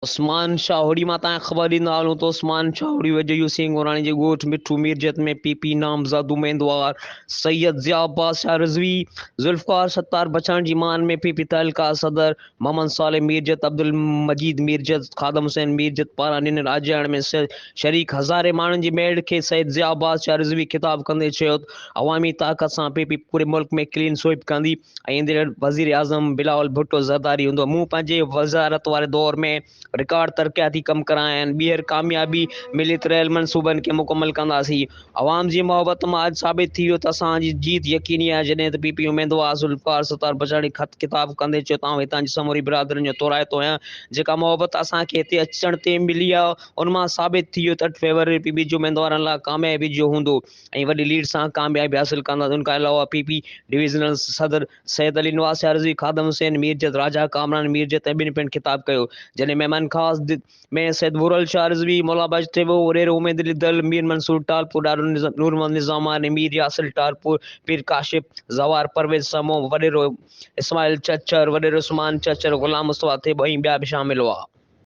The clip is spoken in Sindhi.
عثمان شاهوڙي مان تان خبر ڏيندا هلون ته عثمان شاهوڙي ويجهو يو سي گوراڻي جي ڳوٺ مٺو ميرجت ۾ پي پي نامزد اميدوار سيد ضياء عباس شاهه رضوي ذوالفقار ستار بچائڻ جي مان ۾ پي پي تعلقه صدر محمد صالح ميرجت عبدالمجيد ميرجت خادم حسين ميرجت پاران ڏنل آجياڻي ۾ شريڪ هزارين ماڻهن جي ميڙ کي سيد ضياء عباس شاهه رضوي خطاب ڪندي چيو ته عوامي طاقت سان پي پي پوري ملڪ ۾ ڪلين سوئيپ ڪندي ۽ ايندڙ وزيراعظم بلاول ڀٽو زرداري هوندو، مون پنهنجي وزارت واري دور ۾ رڪارڊ ترقياتي ڪم ڪرايا آهن، ٻيهر ڪاميابي ملي ته رهيل منصوبن کي مڪمل ڪنداسين، عوام جي محبت مان اڄ ثابت ٿي ويو ته اسان جي جيت يقيني آهي، جڏهن ته پي پي اميدوار ذوالفقار ستار بجاڻي خط خطاب ڪندي چيو ته آئون هتان جي سموري برادرين جو ٿورائتو آهيان، جيڪا محبت اسان کي هتي اچڻ تي ملي آهي ان مان ثابت ٿي ويو ته 8 فيبروري پي پي جي اميدوارن لاء ڪاميابي جو هوندو. ۽ وڏي ليڊ سان ڪاميابي حاصل ڪندا. ان کان علاوه پي پي ڊويزنل صدر سيد علي نواز سيارزي، خادم حسين ميرجت، راجا ڪامران ميرجت ۽ ٻين پڻ خطاب ڪيو. جڏهن مهمان خاص ۾ سيد ڀورل شاهه رضوي، مولا بخش ٿيٻو، وڏيرو اميد علي دل، مير منصور ٽالپور، ڏاڏو نور محمد نظاماڻي، مير ياسر ٽالپور، پير ڪاشف زوار، پرويز سمون، وڏيرو اسماعيل چچر، وڏيرو عثمان چچر، غلام مصطفيٰ ٿيٻو ۽ ٻيا به شامل هئا.